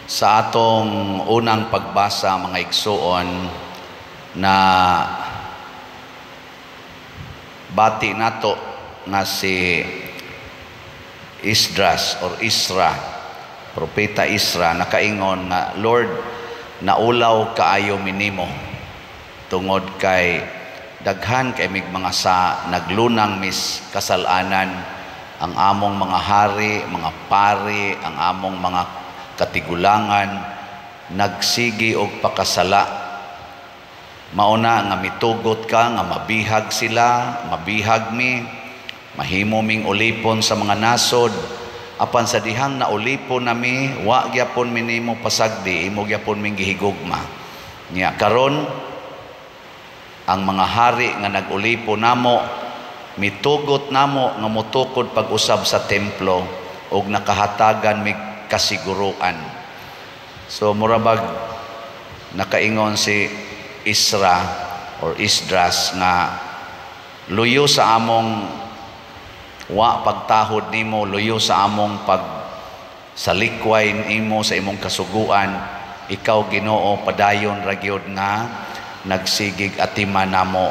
Sa atong unang pagbasa, mga igsuon, na bati nato nga si Esdras or Isra, Propeta Isra, nakaingon nga, "Lord, naulaw kaayo mi nimo tungod kay daghan kay mig mga sa naglunang mis kasalanan, ang among mga hari, mga pari, ang among mga katigulangan nagsigi og pakasala. Mauna nga mitugot ka nga mabihag sila, mabihag mi, mahimo ming ulipon sa mga nasod. Apan sa dihang na ulipon nami, wa gyapon mi nimo pasagdi, imo gyapon ming gihigugma. Nya karon ang mga hari nga nag-ulipon namo mitugot namo nga motukod pag-usab sa templo ug nakahatagan mig kasiguruan." So murabag nakaingon si Isra or Esdras nga luyo sa among wa pagtahod nimo, luyo sa among pag salikway nimo sa imong kasuguan, ikaw, Ginoo, padayon ra gyud nga nagsigig atiman namo,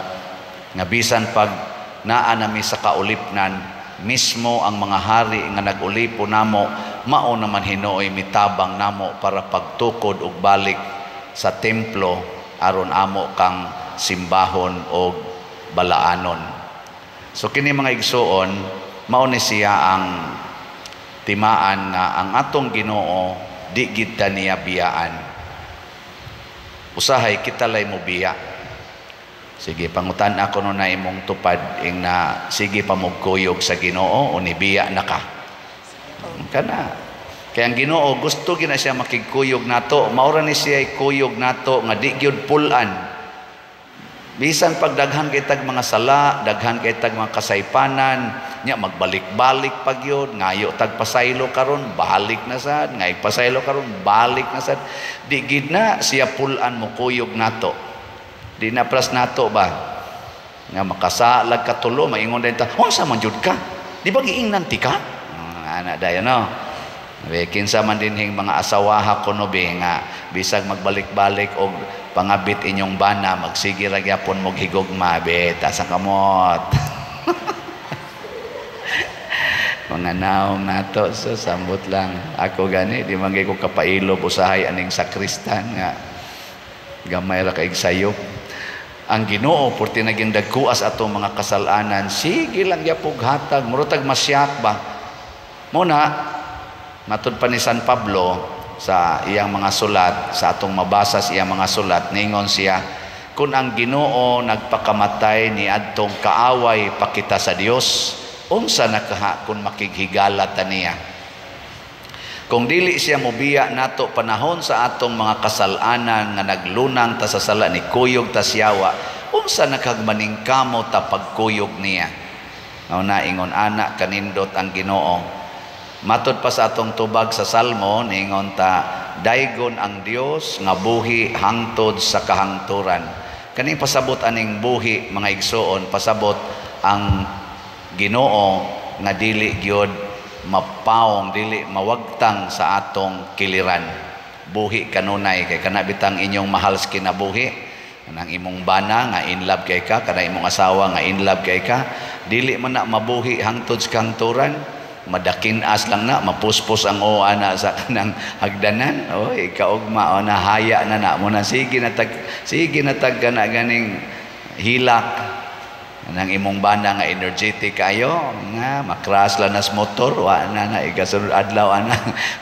nga bisan pag naa nami sa kaulipnan, mismo ang mga hari nga nag-ulipon namo, mao naman hinuoy mitabang namo para pagtukod og balik sa templo aron amo kang simbahon og balaanon. So kini, mga igsuon, mao ni siya ang timaan nga ang atong Ginoo di gid ta niya biyaan. Usahay kita lay mo biya. Sige, pangutan ako no na imong tupad ing na sige pa mogkuyog sa Ginoo o nibiya na ka. Kana. Kaya ang Ginoo gusto gina siya makigkuyog nato. Maura ni siya kuyog nato nga di gyud pulan. Bisan pag daghan kay tag mga sala, daghan kay tag mga kasaypanan, nya magbalik-balik pag yun, ngayo tag pasaylo karon, balik na sad, ngayo pasaylo karon, balik na sad. Di gid na siya pulan mo kuyog nato. Di na pras nato ba? Nga makasalag katulo, maingon din ta, "Unsa man jud ka? Di ba giingnan ti ka?" Ana dayon no. Be, kinsa man dinhing mga asawaha kuno be nga bisag magbalik-balik og pangabit inyong bana, magsige ra gyapon mog higugma be, tasa kamot. Mga naong nato, so sambot lang. Ako gani di man ko kapailob usahay aning sakristan nga gamay ra kay sayop. Ang Ginoo porti naging dagkuas atong mga kasalanan, sige lang gyapog hatag, murag masyak ba. Muna matud pa ni San Pablo sa iyang mga sulat, sa atong mabasa sa iyang mga sulat, ningon siya, kung ang Ginoo nagpakamatay ni adtong kaaway pakita sa Dios, unsa na kaha kung makighigala ta niya? Kung dili siya mobiya nato panahon sa atong mga kasalanan nga naglunang ta sa sala ni kuyog ta siyawa, unsa na kag maningkamo ta pagkuyog niya? Mao na ingon ana kanindot ang Ginoo. Matod pa sa atong tubag sa Salmo, ningon ta, daygon ang Dios nga buhi hangtod sa kahangturan. Kaning pasabot aning buhi, mga igsuon, pasabot ang Ginoo nga dili gyud mapaong, dili mawagtang sa atong kiliran. Buhi kanunay kay kana bitang inyong mahal sa kinabuhi, kanang imong bana nga in love kay ka, kana imong asawa nga in love kay ka, dili man na mabuhi hangtod sa kahangturan. Madakinas lang na, mapuspos ang oa na sa kanang hagdanan. Oy, kaugma o na haya na na mo na sige na tag kana ganing hilak nang imong bana nga energetic kayo nga makras lang nas motor, wa na na ikasunod adlaw ana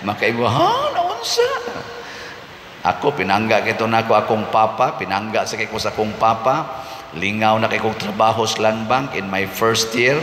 makaibo ha naunsa. Ako pinangga kito nako akong papa, pinangga sa kay ko sa akong papa. Lingaw na kay kong trabaho sa Land Bank in my first year.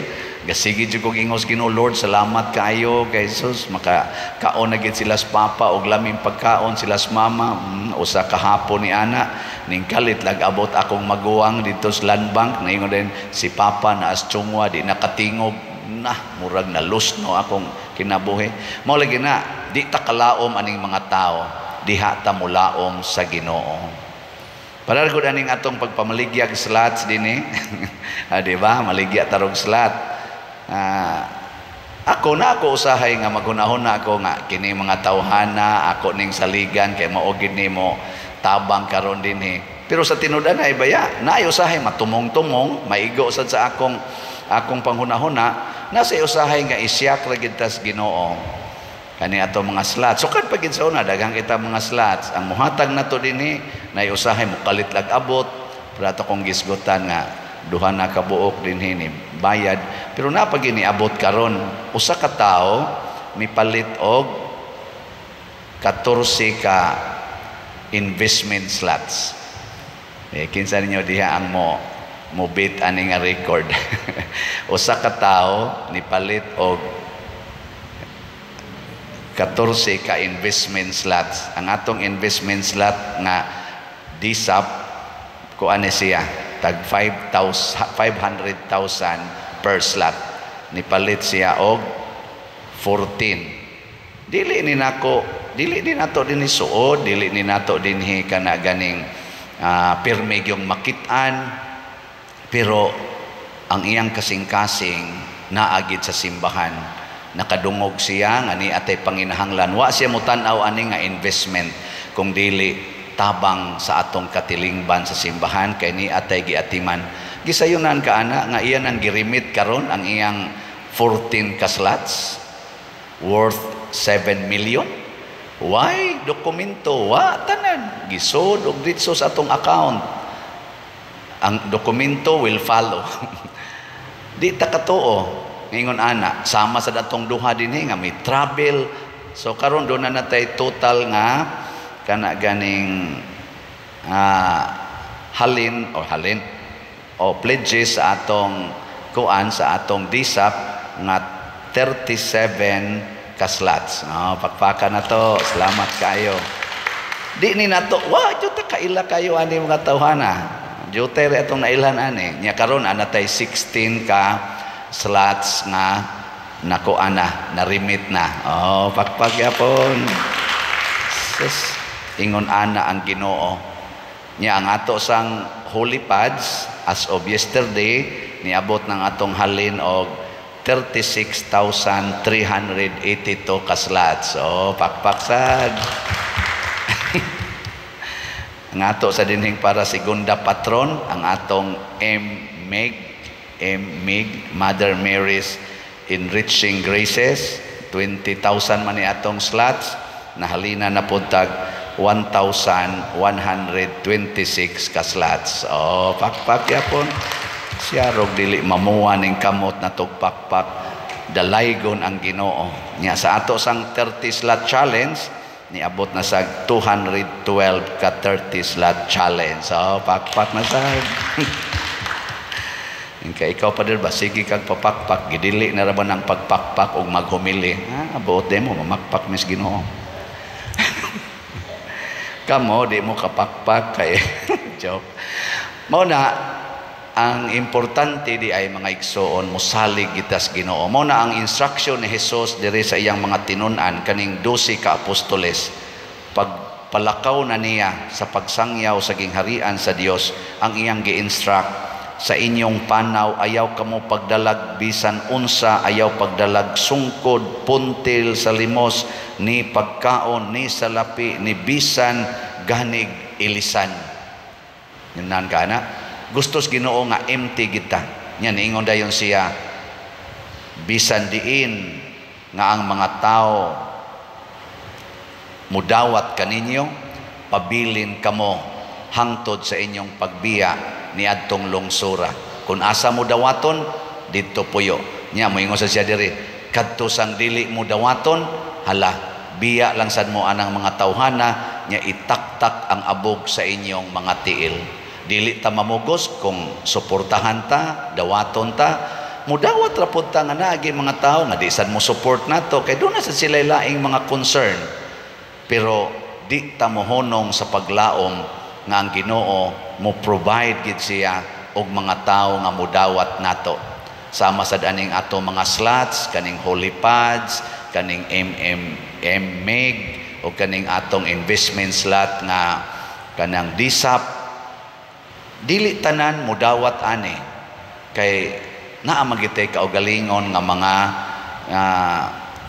Gasigi jud kog ingos Ginoo, "Lord, salamat kaayo kay Jesus maka kaon na gid sila sa papa og laming pagkaon sila sa mama." Usa ka hapon ni ana ning kalit lag abot akong maguwang dito sa Land Bank, naingon din si papa na as chungwa, di nakatingog na, murag na lusno akong kinabuhi. Mao lagi na di ta kalaom aning mga tao, diha ta mulaom sa Ginoo. Palargod aning atong pagpamaligyag slots dinhi. Di ba? Maligya tarog slot. Ako na ako usahay nga magunahon na ako nga kini mga tawhana ako ning saligan kay mao gid nimo tabang karon dinhi. Pero sa tinud-an ay baya, naay usahay matumong-tumong, maigo sad sa akong panghunahuna, nasa usahay nga isyak ra gid tas Ginoo. Kani ato mga slots. Sukad pa gid sa una, daghang kita mga slots. Ang muhatag nato dinhi, nay usahay mukalit lag abot, pero ato kong gisgutan nga duha na kabuok dinhi ni bayad. Pero naa pa gini abot karon, usa ka tawo mipalit og 14 ka investment slots. Eh, kinsa ninyo diha ang mo beat ani nga record? Usa ka tawo nipalit og 14 ka investment slots. Ang atong investment slot nga DSAP, kuan ni siya, tag 5,000, 500,000 per slot. Nipalit siya og 14. Dili ni nako, dili ni nato dinhi suod, dili ni nato dinhi kana ganing pirmi yung makit-an, pero ang iyang kasing-kasing naagid sa simbahan. Nakadungog siya nga ni atay panginahanglan. Wa siya mutan-aw ani nga investment kung dili tabang sa atong katilingban sa simbahan kay ni atay giatiman. Gisayunan ka ana nga iyan ang girimit karon ang iyang 14 ka slots worth 7 million. Why? Dokumento, wa tanan. Gisod og ditso sa atong account. Ang dokumento will follow. Di ta katuo. Ngingon ana, sama sa datong duha dinhi nga may travel. So karon doon na natay total nga kana ganing halin o pledges sa atong kuan, sa atong DSAP nga 37 ka slots. Oh, pakpakan na to. Salamat kayo. Di ni nato, wa jud ta kaila kayo ani mga tawhana. Jute ra atong nailhan ani. Nya karon ana tay 16 ka slots nga nako ana, na remit na. Oh, pakpak yapon. Sus, ingon ana ang Ginoo. Nya ang ato sang holy pads as of yesterday, niabot ng atong halin og 36,382 ka slots. Oh, pakpak sad. Ang ato sa dinhing para segunda patron, ang atong M. Meg, M. Mig, Mother Mary's Enriching Graces, 20,000 man ni atong slots, nahalina na pud tag 1,126 ka slots. Oh, pakpak yapon. Siya rog dili mamuha ning kamot na tugpakpak, dalaygon ang Ginoo. Nya sa ato sang 30 slot challenge, niabot na sa 212 ka 30 slot challenge. So, pakpak na sa. Kay ikaw pa ba, sige kag papakpak, gidili na ra ba ng pagpakpak og maghumili. Ah, buot mo, mamakpak mis Ginoo. Kamo, di mo kapakpak kay joke. Mao na, ang importante di ay, mga igsoon, mosalig kita sa Ginoo. Mao na ang instruction ni Jesus diri sa iyang mga tinun-an, kaning 12 ka apostoles. Pagpalakaw na niya sa pagsangyaw sa gingharian sa Dios, ang iyang gi-instruct, "Sa inyong panaw ayaw kamo pagdalag bisan unsa, ayaw pagdalag sungkod, puntil sa limos, ni pagkaon, ni salapi, ni bisan ganig ilisan." Yun ka na. Gustos Ginoo nga empty kita. Nya niingon dayon siya, "Bisan diin nga ang mga tao mudawat kaninyo, pabilin kamo hangtod sa inyong pagbiya niadtong lungsura. Kung asa mo dawaton, didto puyo." Nya moingon sa siya diri, "Kadto sang dili mo dawaton, hala, biya lang sad mo anang mga tawhana, nya itaktak ang abog sa inyong mga tiil." Dili ta mamugos kung suportahan ta, dawaton ta, mudawat ra pud ta nga naagi mga tao nga di sad mo support nato kay doon na sa sila laing mga concern. Pero di ta mohonong sa paglaom nga ang Ginoo mo provide gid siya og mga tao nga mudawat nato. Sama sad aning ato mga slots, kaning holy pads, kaning MMM MEG o kaning atong investment slot nga kanang DSAP. Dili tanan mudawat ani kay naa magitay kaugalingon nga mga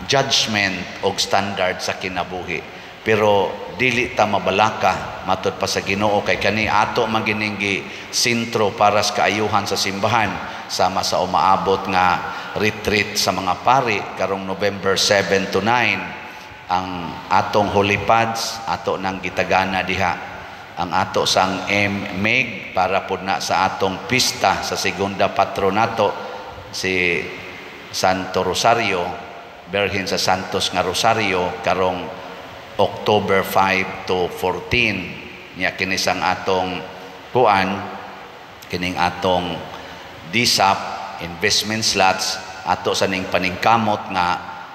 judgment og standard sa kinabuhi. Pero dili ta mabalaka, matud pa sa Ginoo, kay kani ato man gining sentro para sa kaayuhan sa simbahan, sama sa umaabot nga retreat sa mga pari karong November 7 to 9. Ang atong Holy Pads ato nang gitagana diha, ang ato sang MMEG para pud na sa atong pista sa segunda patronato, si Santo Rosario, Birhen sa Santos nga Rosario, karong October 5 to 14 niya. Kini sang atong kuan, kining atong DSAP investment slots, ato sa ning paningkamot nga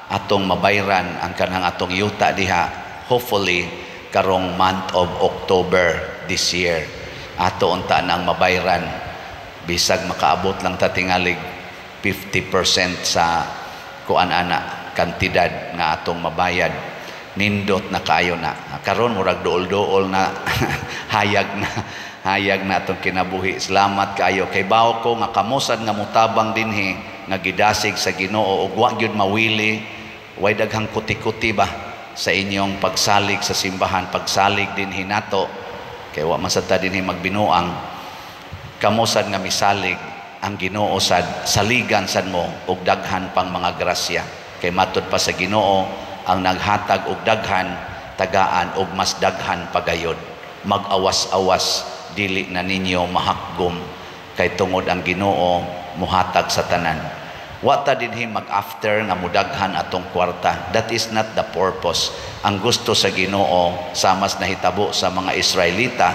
atong mabayran ang kanang atong yuta diha, hopefully karong month of October this year ato unta nang mabayran, bisag makaabot lang ta tingalig 50% sa kuan ana, kantidad nga atong mabayad, nindot na kaayo na. Karon murag duol-duol na, hayag na, hayag na atong kinabuhi. Salamat kaayo kay bawo ko nga kamo sad nga mutabang dinhi nga gidasig sa Ginoo ug wa gyud mawili, way daghang kuti-kuti ba sa inyong pagsalig sa simbahan, pagsalig dinhi nato, kay wa man sad ta dinhi magbinuang. Kamo sad nga misalig, ang Ginoo sad saligan sad mo og daghan pang mga grasya, kay matud pa sa Ginoo, ang naghatag og daghan tagaan og mas daghan pagayod. Mag-awas-awas, dili na ninyo mahakgom, kay tungod ang Ginoo muhatag sa tanan. Wa ta dinhi mag-after nga mudaghan atong kwarta. That is not the purpose. Ang gusto sa Ginoo, samas nahitabo sa mga Israelita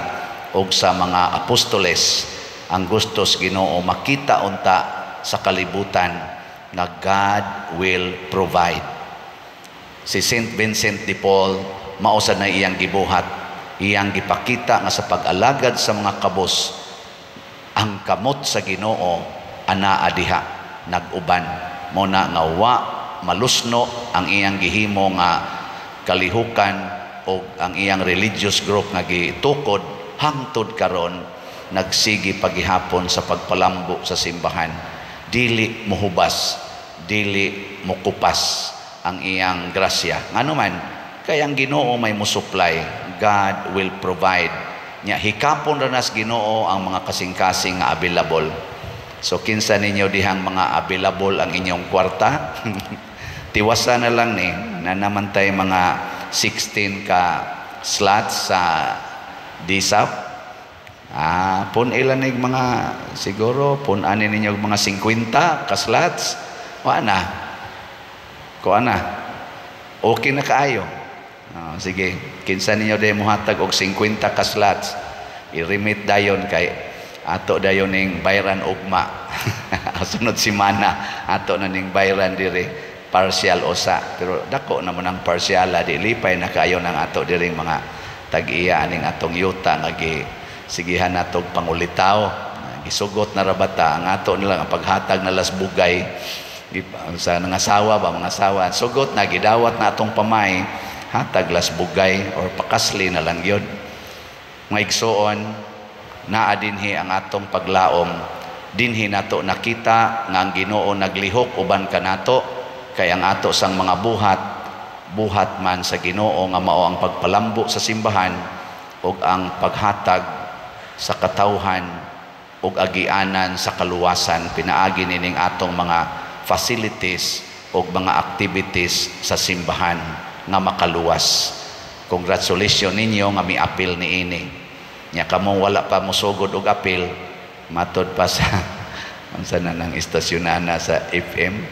og sa mga apostoles, ang gusto sa Ginoo, makita unta sa kalibutan nga God will provide. Si Saint Vincent de Paul, mao sad na iyang gibuhat, iyang gipakita nga sa pag-alagad sa mga kabos, ang kamot sa Ginoo anaa diha nag-uban. Mo na nga wa malusno ang iyang gihimo nga kalihukan o ang iyang religious group nga gitukod, hangtod karon nagsigi pagihapon sa pagpalambo sa simbahan. Dili muhubas, dili mukupas ang iyang grasya. Ngano man? Kay ang Ginoo may musupply. God will provide. Nya hikapon ra nas Ginoo ang mga kasing-kasing nga available. So kinsa ninyo dihang mga available ang inyong kwarta, tiwasa na lang ni na naman tay mga 16 ka slots sa DSAP. Ah, pun ilan nig mga, siguro pun ani ninyo mga 50 ka slots. Wa na. Kuha na. Okay na kaayo. Ah, sige, kinsa ninyo day mohatag og 50 ka slots, i-remit dayon kay ato dayon ning bayran ugma. Sunod simana ato na ning bayran diri, partial usa, pero dako naman ang parsyala, di lipay na kayo ng ato diring mga tag-iya aning atong yuta nga gi sigihan natog pangulitaw. Gisugot na rabata ang ato nila ang paghatag na las bugay sa nangasawa ba, mga asawa, sugot na, gidawat na atong pamay, hatag las bugay or pakasli na lang yun. Mga igsuon, naa dinhi ang atong paglaom. Dinhi nato nakita nga ang Ginoo naglihok uban kanato, kay ang ato sang mga buhat, buhat man sa Ginoo, nga mao ang pagpalambo sa simbahan ug ang paghatag sa katawhan ug agianan sa kaluwasan pinaagi nining atong mga facilities ug mga activities sa simbahan nga makaluwas. Congratulations ninyo nga miapil niini. Nya kamong wala pa mosugod og apil, matod pa sa unsa na nang istasyonana sa FM,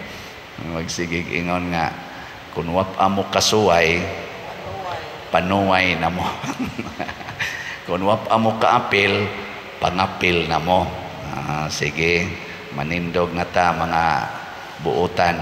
magsigig ingon nga kun wa pa mo kasuway, panuway na mo. Kung wa pa mo kaapil, pangapil na mo. Ah, sige, manindog na ta, mga buutan.